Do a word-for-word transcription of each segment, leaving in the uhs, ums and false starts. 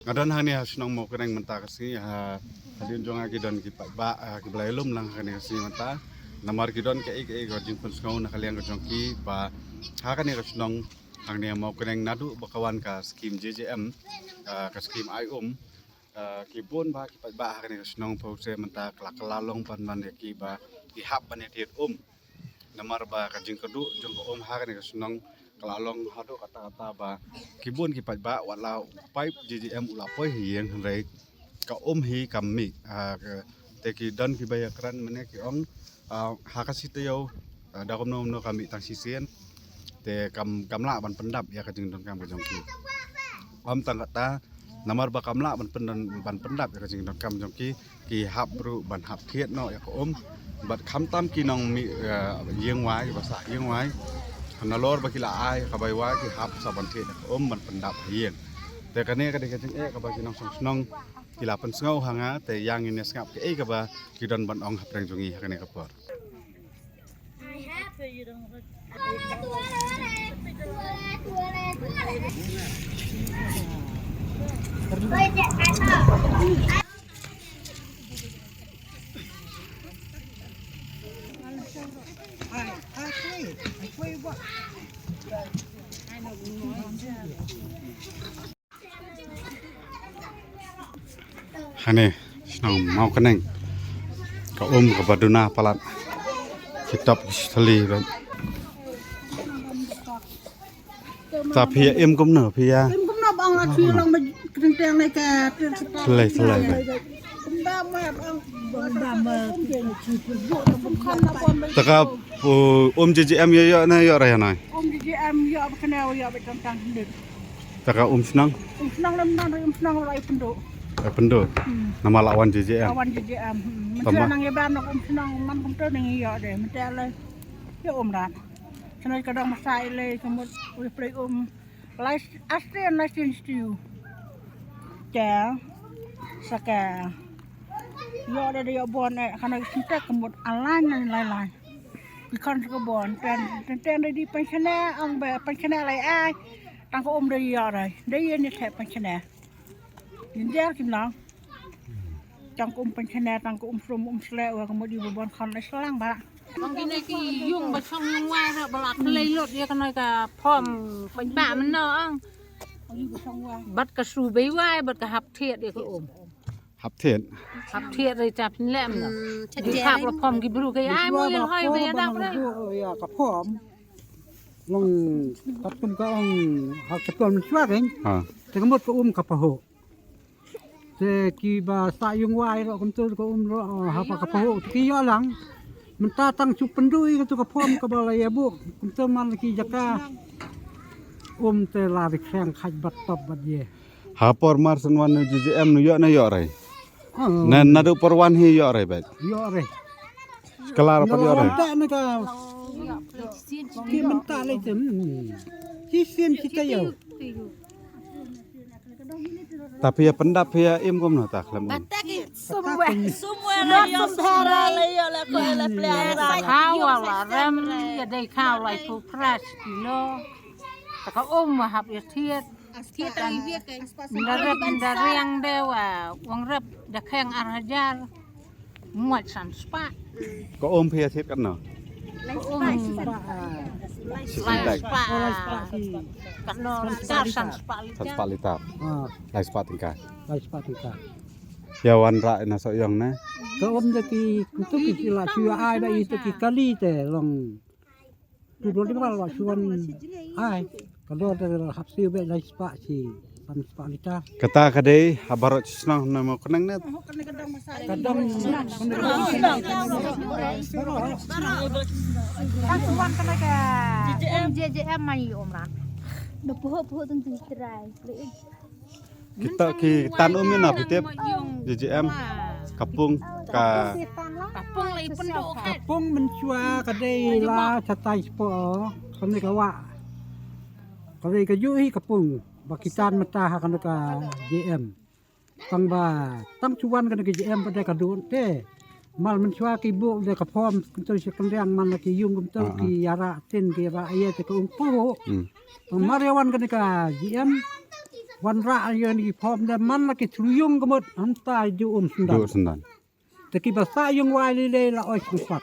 Nga don hangne ha shnong Mawkneng mynta ka sngi, ha hadien jong nga ki don ki paidbah, ah, kiba la ïalum lang hangne ka sngi mynta. Namar ki don kaei kaei ka jingpynsngew na ka liang ka jong ki ba ha kane ka shnong hangne Mawkneng naduh ba ka wan ka skim J J M, ah, ka skim ai um, ah, ki bun bah ki paidbah ha kane ka shnong pawse mynta ka la, ka la long ban ban ïa ki ba ki hap ban ïa thied um. Namar ba ka jingkyrduh jong ka um ha kane ka shnong ka la long haduh katta katta ba ki bun ki paidbah, wat la u paip J J M u la poi ha ïing, hynrei ka um hi kam mih. Ah, ka, te ki don kiba ïakren mynne ki ong, ah, ha ka shi taïew, ah, da kumno kumno ka mih tang shisien, te kam, kam lah ban pyndap ïa ka jingdonkam ka jong ki. Ym tang katta, namar ba kam lah ban pyndonkam, ban pyndap ïa ka jingdonkam jong ki, ki hap ruh ban hap thied noh ïa ka um. Bad khamtam ki nongmih, eh, ïing wai, ba sah ïing wai, nalor ba ki la ai ka bai wai, ki hap sa ban thied ïa ka um ban pyndap ha ïing. Te kane ka dei ka jingeh kaba ki nongshong shnong ki la pynsngew ha nga, te ïa ngin ïa sngap kaei kaba ki don ban ong hapdeng jong ngi ha kane ka por. Hangne shnong Mawkneng, ka um kaba duna palat, ki top ki thali bad. Ta phi ïa im kumno phi ïa? Im kumno ba ong la shu long ba kring teng ne ka teng sepa. Thelai, thelai bad. Kumba ma ba ong ba ma. Ta ka, uh, um J J M ïoh, ïoh ne ïoh re hangne? Um J J M ïoh ba kane ïoh ba tang tang. Ta ka um shnong? Um shnong lem nang, um shnong la ïa pynduh. Ïa pynduh. Hmm. Namar la wan J J M. La wan J J M. Hmm. Mynta nang ïa ban um shnong man kumta nang ïa de. Mynta la ïa um ran. Shnong ka dang masa ile ka mut u play um. Lai aste na sin stu. Te sa ka ïoh de ïoh bon eh kana ka syntek ka mut a lain na lai lain. Ki khon sa ka bon ten ten ten de di pensioner ong ba pensioner lai ai. Tang ka um de ïoh de de ïa ni te pensioner. Yin dia kim nang. Tang ka um pensioner tang ka um srum um sle wa ka mut di ba bon khon lai slang ba. Bang kine ki ïung ba shong ïung wai re ba la khlei lut ïa kane ka form paidbah mynno ang. Bad ka shu bei wai bad ka hap thied ïa ka um. Hap thied. Hap thied re chap lem na. Di hap la form ki bru ka ai mo lil hoi ba ïa dak re. Ïa ka form. Long kat kum ka ong ha ka form chwa re. Ha. Te ka mut ka um ka paho. Te kiba sah ïung wai ruh kumta ka um ruh, oh, haba ka pahuh te ki ïoh lang. Mynta tang shu pynduh ïa katu ka form kaba la ïa buh kumta man la ki jaka. Um te la ri khreng khaj bad top bad ïe. Ha por mar shen wan na J J M nu ïoh na ïoh rai. Oh. Na, naduh por wan hi ïoh rai bad. Ïoh rai. Sekolah apa ïoh rai? Wan ta na ka. Ki mynta lai te. Ki sien kita ïoh. Ta phi ïa pyndap phi ïa im kumno ta khlem im. Batak i sumwe sumwe la ïoh sumwe la ïoh la ko la play ara. Khaw la rem ïa dei khaw lai pu pras kilo. Ta ka um wa hap ïa thied. Thied ai wi kai. Nda rep nda riang de wa wang rep da kheng ar hajar. Muat san spah. Ko um phi ïa thied katno? Ko um lai spah. Lai spah. Katno litar san spah litar. San spah litar. Lai spah tyngka. Lai spah tyngka. Ïa wanrah na Sohiong ne. Ko um da ki tu ki la shu ai ba i tu ki kali te long. Tu don di ba la shu wan ai. Ka dor te hap siew beit lai spah shi san spah litar. Kata ka dei ha baroh shi shnong na Mawkneng ne. Ka dang ka shu wan kane ka J J M mai um ran. Ba puhu puhu tu tu trai. Kita ki tan um ina phi tip J J M ka pung ka. Ka pung la i pynduh ka pung mynshuwa ka dei la shatai spah. Kane ka wah ka dei ka juh hi ka pung ba ki tan mynta ha kane ka J M. Tang ba tang shu wan kane ka J M ba dei ka dun te. Mal mynshuwa ki buh dei ka form kumta shi kyndiang man la ki ïung kumta ki ïarah tin ki ïarah ïa te ka um pahuh. Tang mar ïa wan kane ka J M. Wan rah ïa ki phom da man la ki thlu yung ka mut hangta ju um sendang. Ju sendang. Te ki ba sa yung wai lei lei la oi sumpat.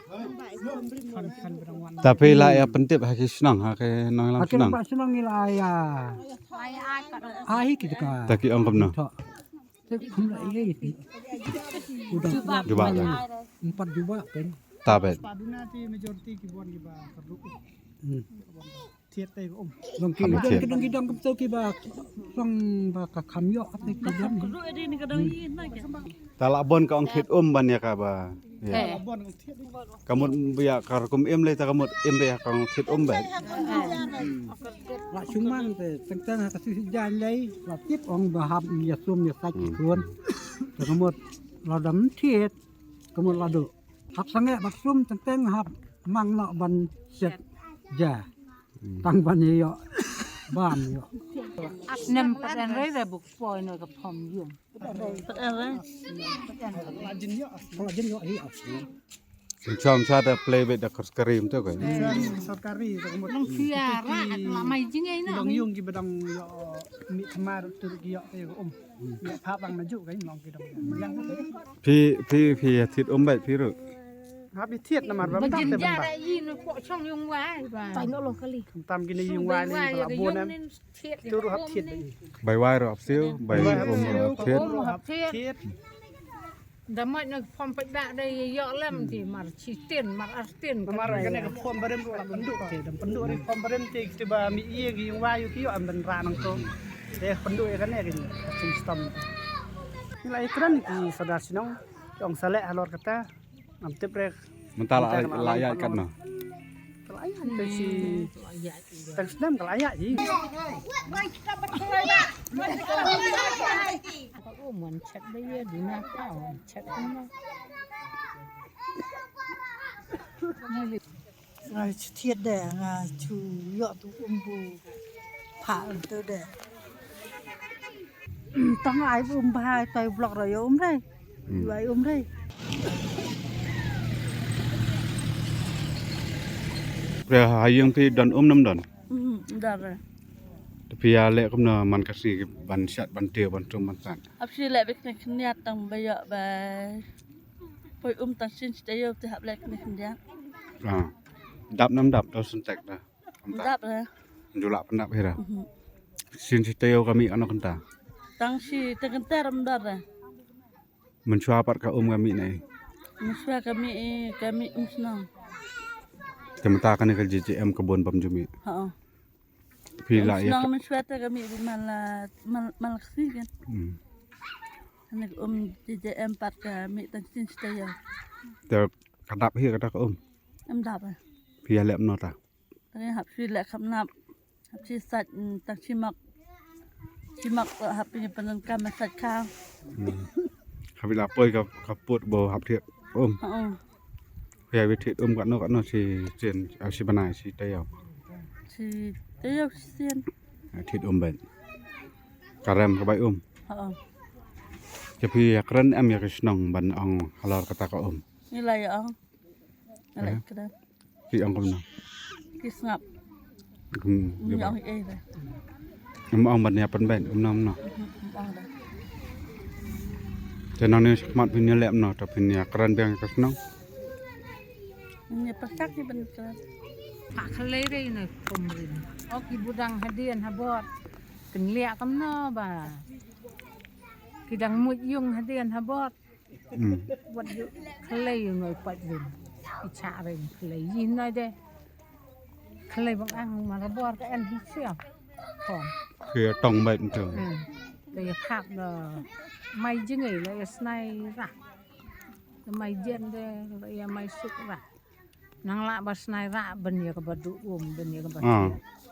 Ta phi la ïa pyntip ha ki shnong ha ki nongïalam shnong. Ha ki nongïalam shnong ngi la ïa. Ai ki ka. Ta ki ong kumno. Te kumno ïa ki. Udah. Jubab ta. Empat jubab kan. Ta bet. Paduna ti majoriti ki bon ki ba kerduk. Hmm. Thied te um. Long ki dang ki dang ki dang kumto ki ba long ba ka kham ïoh ate ki dang. Ta la bon ka ong thied um ban ïa ka ba. Ïa. Ka mut ba ïa ka rukom im lei ta ka mut im ba ïa ka ong thied um ba. La sumang te teng teng ha ka sisi jan lei la tip ong ba hap ïa sum ïa sait ki khun. Ta ka mut la dam thied ka mut la du. Hap sangeh ba sum teng teng hap mang noh ban siat ja. Tang ban ïoh bam ïoh. Nem pat en rei da buk poi no ka phom yung. Pat en rei. Pat en rei. Pat en rei. Pat en rei. Pat en rei. Chom cha da play bit da kurs karim tu kan. Sorkari tu kan. Long siara la mai jing ai no. Long yung ki badang ïoh mi khamar tu ki ïoh te um. Ïoh pha bang na ju kan long ki dang. Phi phi phi thied um bai phi ru. Hap ïa thied namar ba mynta te mynta. Ba jin ja da i no pok chong yung wai ba. Tai no long kali. Tam kine yung wai ni ba la bun em. Thied tu ru hap thied ba i. Bai wai ru hap siew, bai um ru hap thied. Um hap thied. Da mait na phom pait dak da ïa ïoh lem ti mar chi tin mar ar tin. Namar kane ka phom barim ru la pynduh te dam pynduh ri phom barim te ki ba mi ïa ki yung wai ïa ki ïoh am ban ra nang to. Te pynduh ïa kane ka system. Ni la i kren ki sordar shnong. Ong sa leh halor kata. Ngam tip re. Mynta la la ïaid katno? Ka la ïaid te shi tang snem ka la ïaid ji. Ka um wan chet ba ïa duna ka wan chet kumno. Nga shu thied de, nga shu ïoh tu um bu pha tu de. Tang ai bu um bha, tai blok ra ïoh um re. Hmm. Ïoh ai um re. Pre ha ïing phi don um nam don? Hmm, don re. Te phi ïa leh kumno man ka sngi ban shat ban tiew ban tum ban sat? Hap shi leh bik ne khyndiat tang ba ïoh ba. Poi um tang shin shi taïew te hap leh kane khyndiat. Ah. Dap nam dap to syntek da. Dap da. Ju lah pyndap hi da. Mhm. Shin shi taïew ka mih kano kynta. Tang shi te kynta ram dap da. Mynshuwa pat ka um ka mih ne. Mynshuwa ka mih ka mih um shnong. Te mynta kane ka J J M ka bun bam ju mih. Ha. Phi la ïa. Shnong mynshuwa te ka mih man la man man la ksi kan. Hmm. Ane ka um J J M pat ka mih tang shin shi taïew. Te ka dap hi kata ka um. Em dap. Phi ïa leh mano ta. Tang hap shi leh kham nap. Hap shi sait tang shi mak. Shi mak hap phi pyndonkam sait kha. Hmm. Hap ila poi ka ka put bo hap thied um. Ha. Phi ïa thied um katno katno shi sien, ah, shi bnai shi taïew. Shi taïew shi sien. Ïa thied um ben. Ka rem ka bai um. Ha. Te phi ïa kren em ïa ka shnong ban ong halor kata ka um. Ngi la ïa ong. Ngi la ïa kren. Ki ong kumno? Ki sngap. Hmm, ym ong ei re. Ym ong ban ïa pynbeit kumno kumno. Ym ong re. Te nangne shakhmat phin ïa leh kumno, te phin ïa kren biang ka shnong. Ïa pyrshang ïa ban kren. Pha khlei re na kum rin. O ki budang hadien habor. Kin liak kumno ba. Ki dang mut yung hadien habor. Hmm. Wat ïoh khlei ïoh noi pat lim. I chah ring khlei ïoh noi de. Khlei bang ang mara bor ka en hi siam. Kon. Khlei tong bait ntu. Hmm. Khlei khap da mai jingei la ïa snai rah. Da mai jen de la ïa mai suk rah. Nang lah ba snai rah ban ïa ka ba du um ban ïa ka ba. Ah. Siam.